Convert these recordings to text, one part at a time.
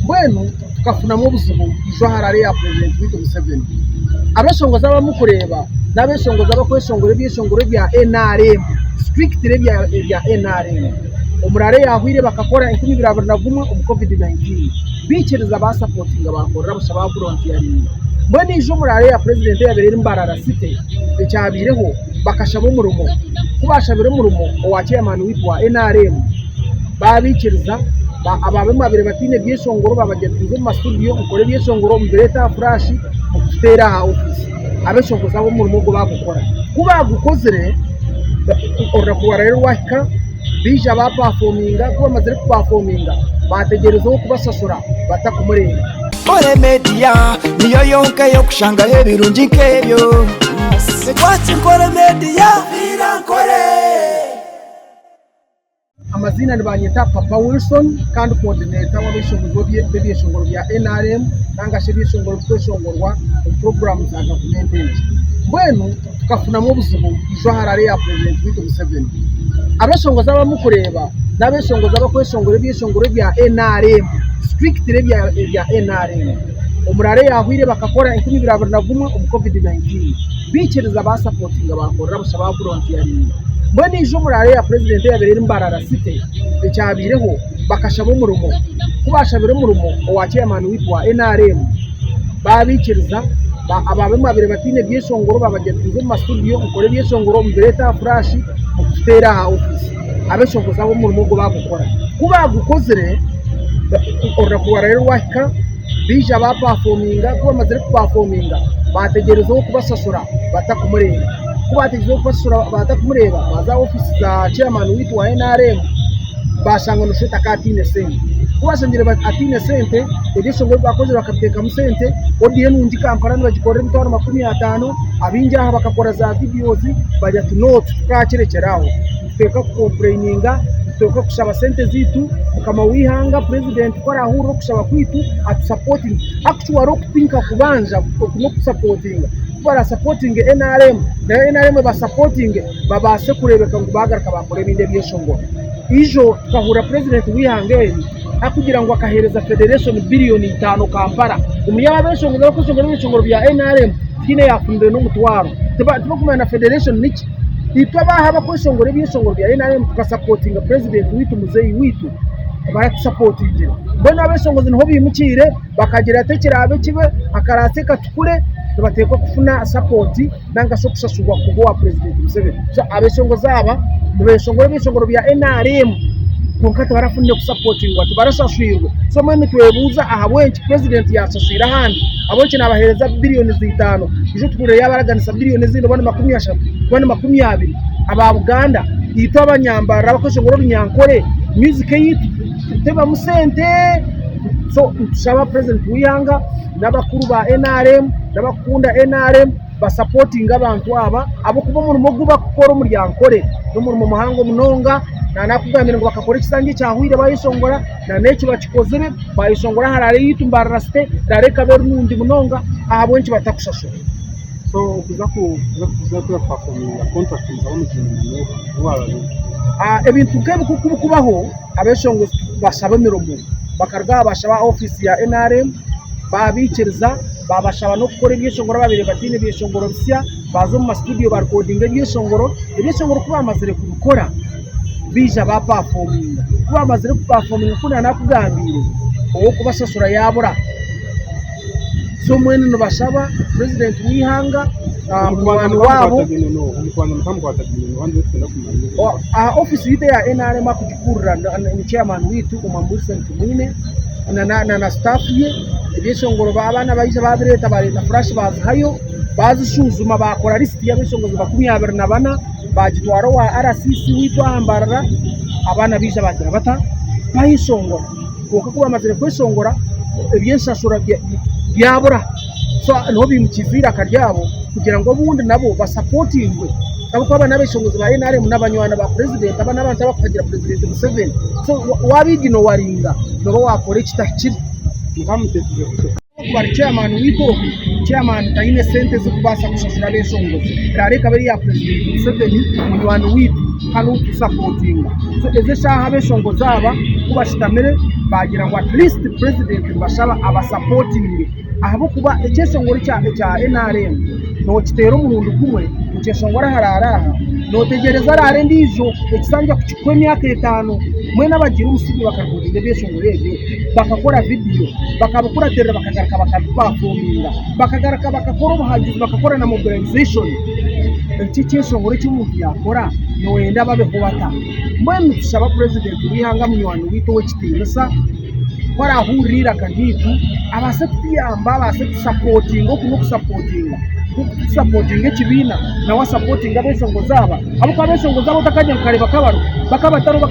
Mbwenu tukafunamu obuzibu ijo aha rally ya purezidenti waitu Museveni. Abeshongozi abamukureeba n'abeshongozi abakweshongora ebyeshongoro ebya nrm strictly ebya nrm. Omu rally eyahweire bakakora 2021 omu covid 19 baikiriza basapotinga bakorera busha ba volontiyaringa. Mbwenu ijo omu rally ya purezidenti eyabaire eri Mbarara city ekyabaireho bakashaba omurimo ku bashabire omurimo owa chairman waitu wa nrm babaikiriza abo ababaire bataine byeshongoro babagira ngu muze omu masitudiyo mukore ebyeshongoro mubireete aha furashi mubituteere aha ofiisi. Abeshongozi abo omurimo ogwo baagukora. Ku baagukozire orunaku rwarara rwahika baija baapafominga, ku bamazire kupafominga baategyereza ow'okubashashura batakumureeba. Nkore Media niyo yonka ey'okushangaho ebirungi nk'ebyo. Watch Nkore Media. Nkore. Amaziina nibanyeta Papa Wilson kandi coordinator w'abeshongozi b'ebyeshongoro bya nrm ningashi ebyeshongoro ebirikweshongorwa omu puroguraamu za gavumenti egi. Mbwenu tukafunamu obuzibu ijo aha rally ya purezidenti waitu Museveni. Abeshongozi abamukureeba n'abeshongozi abakweshongora ebyeshongoro ebya nrm strictly ebya nrm. Omu rally eyahweire bakakora 2021 omu covid 19. Baikiriza basapotinga bakorera busha ba volontiyaringa. Mbwenu ijo omu rally ya purezidenti eyabaire eri Mbarara city ekyabaireho bakashaba omurimo. Ku bashabire omurimo owa chairman waitu wa nrm babaikiriza abo ababaire bataine byeshongoro babagira nti muze omu masitudiyo mukore ebyeshongoro mubireete aha furashi mubituteere aha ofiisi. Abeshongozi abo omurimo ogwo bagukora. Ku bagukozire orunaku rwarara rwahika baija baapafominga, ku bamazire kupafominga baategyereza ow'okubashashura batakumureeba. Ku baategyerize ow'okubashashura batakumureeba, baaza aha ofiisi za chairman waitu wa nrm baashanga nooshusha oti akaba ataine sente. Ku baashangire ataine sente, ebyeshongoro ebi baakozire bakabiteekamu sente, audio enungi Kampala nibagikorera emitwaro 50, abaingi aha bakakora za videos bari ati no titukakirekyera aho. Nituteekwa kukompureyininga, nituteekwa kushaba sente zaitu, mukama w'eihanga purezidenti ku arahurira okushaba kwaitu atusapotinge. Actually oku tinkakubanja oku n'okutusapotinga, ku barasapotinge nrm nayo nrm ebasapotinge babaase kureebeka ngu baagaruka baakora ebindi ebyeshongoro. Ijo tukahurira purezidenti w'eihanga eri arikugira ngu akaheereza federation biriyoni itaano Kampala. Omuri abo abeshongozi abakweshongora ebyeshongoro bya nrm tihaine eyaafunire n'omutwaro. Tibakumanya na federation niki. Itwe abaaha abakweshongora ebyeshongoro bya nrm tukasapotinga purezidenti waitu muzeeyi waitu tibaratusapotingire. Mbwenu abeshongozi niho baimukiire bakagira ati ekiraabe kibe akaraatse katukure nibateekwa kufuna sapooti ninga shi okushashurwa kuruga owa purezidenti Museveni. So abeshongozi aba nibeshongora ebyeshongoro bya nrm kwonka tibarafunire kusapotingwa tibarashashwirwe. So mbwenu nitwebuuza ahabw'enki purezidenti yaashashwire ahandi? Ahabw'enki naabaheereza biriyoni itaano ijo tuhurire yaabaraganisa biriyoni ezindi oba ni 30 oba ni 20? Aba Buganda itwe abanyambarara abakweshongora orunyankore music eyaitu tebamu sente? So nitushaba purezidenti w'eihanga n'abakuru ba nrm n'abakukunda nrm basapotinge abantu aba ahabw'okuba omurimo ogu barikukora omuri Ankole n'omurimo muhango munonga. Naanakugambira ngu bakakora ekisanja ekyahweire bayeshongora n'eki bakikozire bayeshongora aha rally yaitu Mbarara City, rally ekaba eri nungi munonga ahabw'enki batakushashura. So okuza kuza kupafominga contract mukaba mugiine n'oha? N'owabaire? Ebintu nk'ebi ku birikubaho abeshongozi bashaba emirimo bakaruga aha bashaba ofiisi ya nrm babaikiriza babashaba n'okukora ebyeshongoro ababaire bataine byeshongoro bisya baaza omu masitudiyo barekodinga ebyeshongoro, ebyeshongoro ku baamazire kubikora baija baapafominga, ku baamazire kupafominga ku naanakugambiire ow'okubashashura yaabura. So mbwenu nibashaba purezidenti w'eihanga munywani waabo aha ofiisi yaitu eya NRM arikugikurira ni chairman waitu Omwami Wilson Tumwine na sitaafu ye. Ebyeshongoro abaana baija babireeta bareeta furashi bazihayo bazishwijuma bakora lisiti y'abeshongozi 24 bagitwara owa RCC waitu aha Mbarara abaana baija bagira bata bayeshongora. Kwonka ku baamazire kweshongora, eby'enshashura byabura. So niho baimukiize eiraka ryabo kugira ngu obundi nabo basapotingwe ahabw'okuba aba n'abeshongozi ba NRM n'abanywani ba purezidenti, aba n'abantu abarikuhagira purezidenti Museveni. So waabiiginowaringa nooba waakora ekitahikire. Ku bari chairman waitu ogu, chairman taine sente ezikubaasa kushashura abeshongozi. Rally ekaba eri eya president Museveni munywani waitu kandi ou tukusapotinga. So ezi eshaaha abeshongozi aba ku bashutamire. Baagira ngu at least president nibashaba abasapotinge ahabw'okuba ekyeshongoro ekya ekya NRM nookiteera omurundi gumwe nikyeshongora aharaara aha, nootegyereza araara endiijo ekisanja kukikuha emyaka etaano. Mbwenu abagiire omu studio bakarikodinga ebyeshongoro ebyo, bakakora vidiyo, bakabikuratirira bakagaruka bakabipafominga, bakagaruka bakakora obuhagizi bakakora na mobilization. Eki ekyeshongoro eki omuntu yaakora nooyenda babeho bata? Mbwenu nitushaba purezidenti w'eihanga munywani waitu ow'ekitiinisa ku araahurira eiraka ryaitu abaase kutuyamba abaase kutusapotinga oku n'okusapotinga nk'oku turikusapotinga ekibiina nawe asapotinge abeshongozi aba ahabw'okuba abeshongozi aba otakagira ngu kareeba kabariho bakaba batariho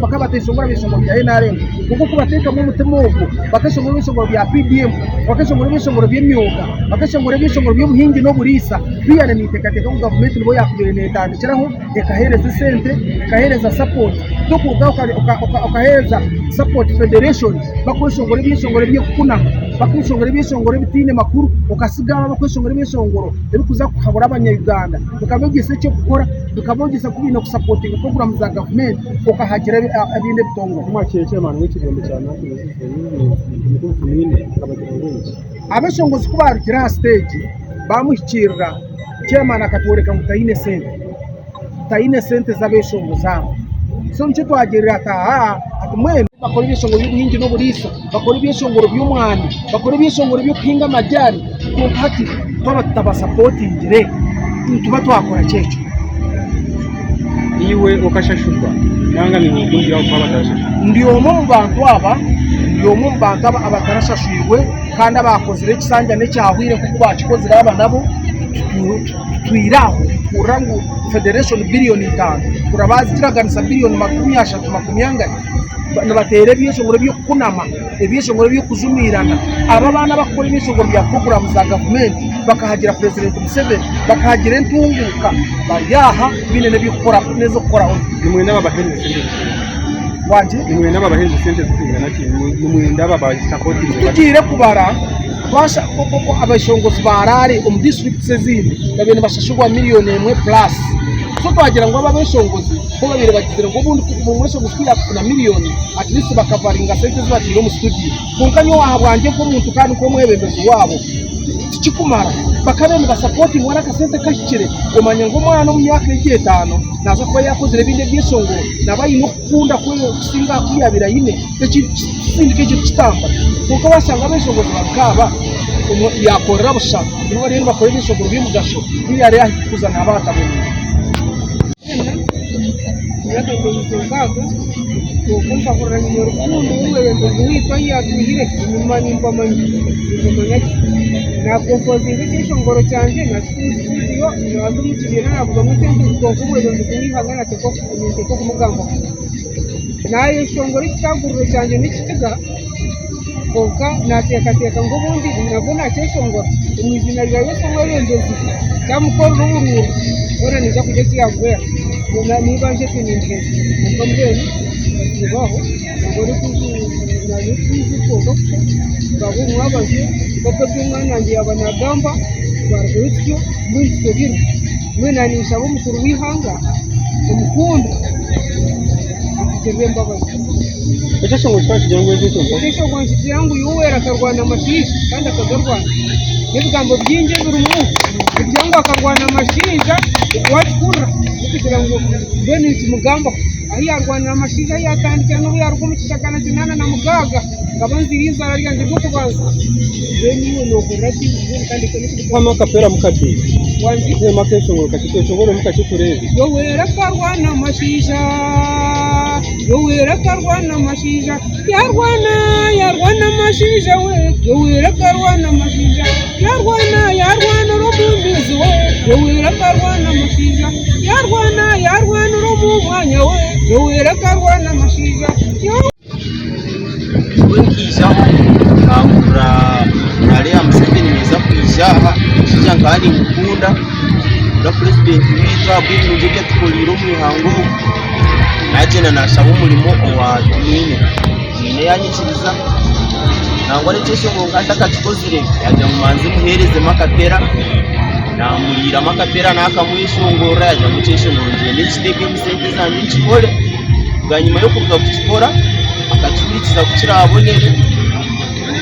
bakaba bateshongora ebyeshongoro bya NRM kwonka okubateekamu omutima ogwo bakeshongora ebyeshongoro bya PDM bakeshongora ebyeshongoro by'emyoga bakeshongora ebyeshongoro by'obuhingi n'oburiisa really ninteekateeka ngu gavumenti nibo yaakubaire neetandikiraho. ekaheereza esente, ekaheereza sapoti, tokurugaho okaheereza sapoti federation bakweshongora ebyeshongoro eby'okukunama, bakweshongora ebyeshongoro ebitaine makuru, okatsiga abo abakweshongora ebyeshongoro ebirikuza kuhabura abanya Uganda, bikabeegyesa eky'okukora, bikabeegyesa oku baine kusapotinga puroguraamu za gavumenti, okahagira ebindi ebitongore. Abeshongozi ku baarugire aha siteegi baamuhikiirira. Chairman akatworeka ngu taine sente, taine sente z'abeshongozi abo. So nikyo twagirira ati aa ati mbwenu bakore ebyeshongoro by'obuhingi n'oburiisa, bakore ebyeshongoro by'omwani, bakore ebyeshongoro by'okuhinga amajaani kwonka hati twaba tutabasapotingire nituba twakora ki ekyo? Iwe okashashurwa nanga niiwe ogundi aho kuba batarashashurwa? Ndi omwe omu bantu aba, ndi omwe omu bantu aba abatarashashwirwe. Kandi abaakozire ekisanja n'ekyahwaire nk'oku baakikozire aba nabo, tutwire aho nituhurira ngu federation biriyoni itaano, tuhurira baazikiraganisa biriyoni 30 makumyangahi, nibateera ebyeshongoro eby'okukunama, ebyeshongoro eby'okujumiirana. Abo abaana abakukora ebyeshongoro bya puroguraamu za gavumenti bakahagira purezidenti Museveni, bakahagira entunguuka, bari aha tibaine n'eby'okukora n'ez'okukoraho. Nimwenda babaheereze sente zikwingana ki? Wangi? Nimwenda babaheereze sente zikwingana ki? Nimwenda babasapotinge bata? Tugiire kubara twasha abeshongozi baraare omu disiturikiti ezindi babaire nibashashurwa miriyoni emwe purasi. So twagira ngu abo abeshongozi bo babaire bagizire ngu obundi buri mweshongozi ku yaakufuna miriyoni at least bakavaringa sente ezi bataire omu situdiyo. Kwonka nyowe ahabwangye nk'omuntu kandi nk'omwebembezi waabo tikikumara. Bakabaire nibasapotingwa n'akasente kahikire omanye ngu omwana omu myaka egi etaano naaza kuba yaakozire ebindi ebyeshongoro naaba aine okukunda kwe okusinga aha ku yaabaire aine. Ekintu kisindika ekintu kitamba. Kwonka waashanga abeshongozi bari nk'aba omwe yaakorera busha nibo bariyo nibakora ebyeshongoro by'omugasho buriya hariyo ahu kuza naaba ataboniire. Emyaka nkeija mukaaga kwonka nkahurira nyine rukundo y'omwebembezi waitu ahu yaatwihire enyima nimpamanya nimpamanya gye. Naakompozinga ekyeshongoro kyangye naakita omu situdiyo naaza omu kibiina naaguzamu esente kwonka omwebembezi w'eihanga naateekwa ninteekwa kumugambaho. Naayeshongora ekitaaguriro kyangye n'ekikiga kwonka naateekateeka ngu obundi nabwo naakyeshongora omu iziina rya Yesu omwebembezi kyamukorera oburuuru hoona naija kugira eki yaaguhwera. N'eibanja eryo nindiheza kwonka mbwenu nkasiiba aho nangwa n'okwijuka kwonka kusha bukaba omwabazyo nk'oku eby'omwana wangye yaaba naagamba twarugayo tutyo mbwenu tushobirwe. Mbwenu naanye ninshaba omukuru w'eihanga omukundwa. Atugirire embabazi. Ekyeshongoro kikaba nikigira ngu enki kyonka? Ekyeshongoro nikigira ngu Yoweri akarwana amashaija kandi akagarwana. N'ebigambo bingi ebirimu nibigira ngu akarwana amashaija wakihurira orikugira ngu mbwenu nikimugambaho. Ahu yaarwanira amashaija ahu yaatandikira n'obu yaaruga omu kishaka na kinaana na mukaaga nkaba nziire eizaara ryangye ry'okubanza. Mbwenu iwe noohurira ki? Mbwenu kandi ekyo nikikukwata. Tuhemu akapera mukakye. Wangi? Tuhemu akeshongoro kakye tweshongoremu kakye tureebe. Yoweri akarwana amashaija, Yoweri akarwana amashaija, yarwana yarwana amashaija we, Yoweri akarwana amashaija, yarwana yarwanira omu mbizi we, Yoweri akarwana amashaija, yarwana yarwanira omu mwanya we, Yoweri akarwana amashaija. Nyowe nkaijaho nkahurira rally ya Museveni neeza kwija aha, omushaija nkaba nimukunda, ninkunda purezidenti waitu ahabw'ebirungi ebi atukoreire omu ihanga omu. Nagyenda nashaba omurimo owa Tumwine, Tumwine yanyikiriza nangwa n'ekyeshongoro nkaba ntakakikozire yagira ngu mbanze muheerezemu akapera, namuriiramu akapera nakamweshongorera yagira ngu ekyeshongoro ngyende nkiteekemu sente zangye nkikore. Bwanyima y'okuruga kukikora. Akakihurikiza ku kiraabonere,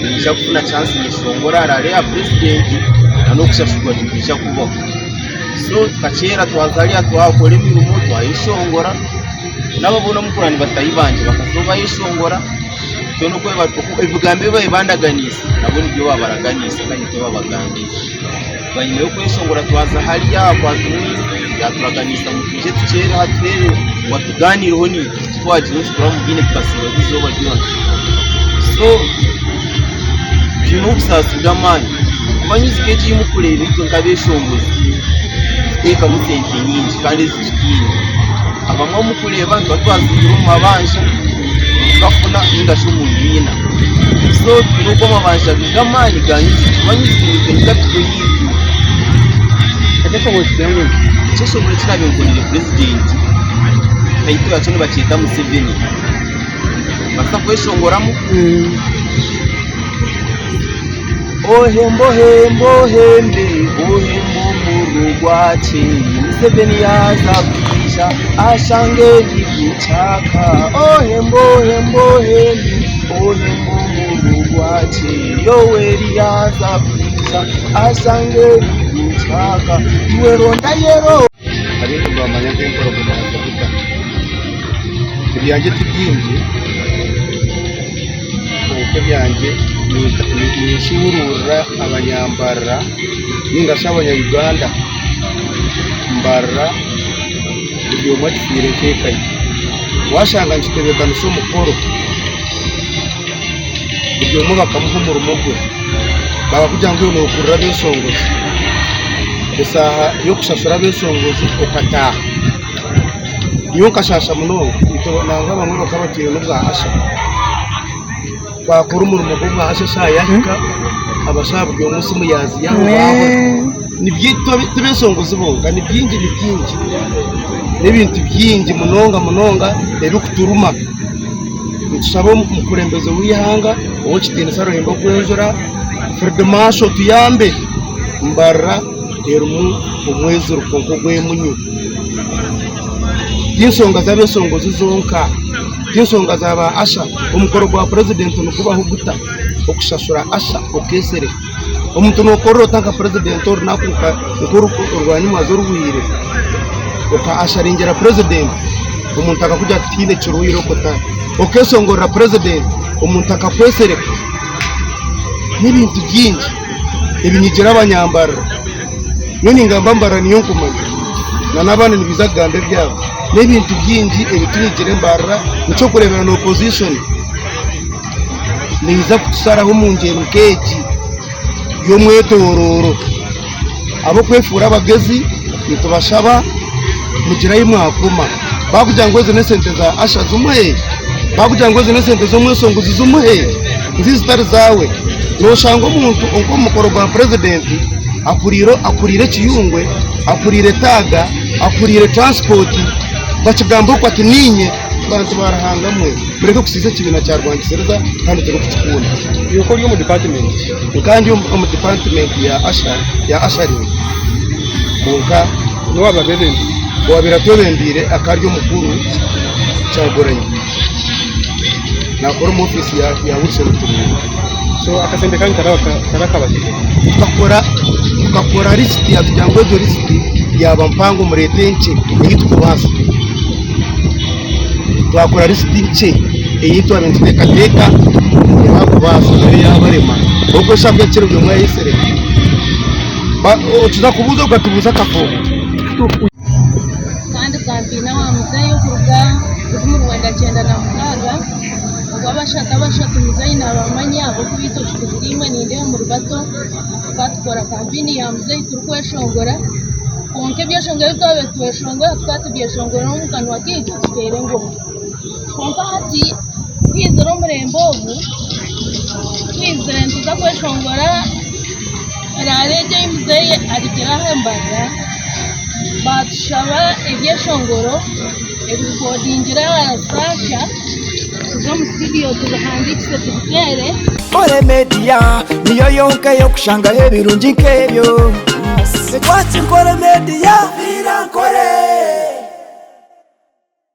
niinyija kufuna chance nyeshongore aha rally ya purezidenti na n'okushashurwa nikwija kubaho. So tukakyera twaza hariya twakora emirimo twayeshongora, n'abo boona omukura ni bataahi bangye bakaza bayeshongora, twena oku ebigambo ebi baabaire bandaganiise nabo nibyo baabaraganiise kandi nikwo baabagambiire. Bwanyima y'okweshongora twaza hariya aha Tumwine yaaturaganiisa ngu twije tukyere aha tuheere ngu atugaaniireho naitwe titwagiire tituramubiine tukasiibaho eizooba ryona. So twine obusaasi bw'amaani kuba music egi ei murikureeba itwe nk'abeshongozi nituteekamu sente nyingi kandi ezi tutaine. Abamwe abu murikureeba nituba twaziihire omu mabanja tukafuna ninga shi omu bibiina. So twine oku amabanja g'amaani ga music kuba music nitwe ni capital yaitu. Ekyeshongoro kigira ngu ki? Ekyeshongoro eki naabaire nkoreire purezidenti title yakyo nibakyeta Museveni. Nimbaasa kweshongoramu? Ohembe ohembe ohembe ohembe omururu gwakye Museveni yaaza kwija ashange ebiri kyaka Ohembe ohembe ohembe ohembe omururu gwakye Yoweri yaaza kwija ashange ebiri kyaka Iwe ronda yero. Abaingi nibamanya nk'empologoma ya Dahuda. Ebyangye ti bingi kwonka ebyangye ninshuuruurira abanyambarara ninga shi abanya Uganda mbarara buri omwe agifiire nk'eka ye. Waashanga nikitebeekanisa omukoro buri omwe bakamuha omurimo gwe baakugira ngu iwe nookurira abeshongozi eshaaha y'okushashura abeshongozi okataaha. Nyowe nkashaasha munonga itwe nangwa abamwe bakaba batwire n'obwa Asha. Twakora omurimo gw'obwa Asha eshaaha yahika abashaho buri omwe esimu yaaziiha aho baabura. Tibeshongozi bonka ni bingi ni bingi n'ebintu bingi munonga munonga ebirikuturuma. Nitushaba omukurembeze w'eihanga ow'ekitiinisa Ruhembe Ogwenjura Field Marshal otuyambe Mbarara erimu omweziriko nk'ogw'emunyu. Ti nshonga z'abeshongozi zonka, ti nshonga za ba Asha. Omukoro gwa purezidenti nigubaho guta? Okushashura Asha okeesereka. Omuntu nookorera ota nka purezidenti orunaku nk'orwanyimwaza oruhweire oka asharingira purezidenti omuntu akakugira ati tihaine kirwaire okwo taaha. Okeeshongorera purezidenti omuntu akakwesereka. N'ebintu bingi ebinyigira abanyambarara. Nyowe ningamba mbarara niyo nkumanya na n'abandi nibaija kugamba ebyabo. N'ebintu bingi ebitunyigire mbarara nikyokureebera na opposition neija kutusharaho omu ngyero nk'egi y'omwetororo. Ab'okwefuura abagezi nitubashaba mugire ahi mwakoma. Baakugira ngu ezi n'esente za Asha zimuhe, baakugira ngu ezi n'esente z'omweshongozi zimuhe, nziija zitari zaawe. Nooshanga omuntu nk'omu mukoro gwa purezidenti akuriire akuriire ekiyungwe, akuriire taaga, akuriire taransipoti, bakigamba okwo ati niinye. Bantu ba Ruhanga mwe, mureke kusiisa ekibiina kya rwangisiriza kandi turikukikunda. Iwe ori omu dipatimenti ki? Nka ndi omu dipatimenti ya Asha, ya Asharingi. Kwonka N'owaaba abeebembiire? Owaabaire atwebembiire akaba ari omukuru Kyagulanyi. Naakora omu ofiisi ya, ya Wilson Tumwine. So akasente kanyu karakabahiga? Tukakora, tukakora lisiti yatugira ngu egyo lisiti yaaba mpango mureete enkye ei tukubaasa. Twakora lisiti nkye ei twabaire nituteekateeka ngu eraakubaasa nayo yaabarema. Ahabw'okuba eshaaha ku yaakire buri omwe yaayesereka. Okiza kubuuza okatubuuza akafomu. Kandi kampiina wa muzeeyi okuruga rukumi rwenda kyenda na mukaaga obwo abashatu abashatu muzeeyi nabamanya ahabw'okuba itwe tukuzire imwe nindeeba muri bato tukaba tukora kampeyini ya muzeeyi turikweshongora kwonka ebyeshongoro ebi twabaire nitweshongora tukaba tubyeshongorera omu kanwa kaitu tuteera engoma kwonka hati twizire omurembe ogu twizire nituza kweshongora Rally egi ei muzeeyi arugire aha Mbarara baatushaba ebyeshongoro ebirikodingire aha furaasha tuze omu situdiyo tubihandiikise tubiteere. Nkore Media niyo yonka ey'okushangaho ebirungi nk'ebyo. Twaki Nkore Media, Nkore.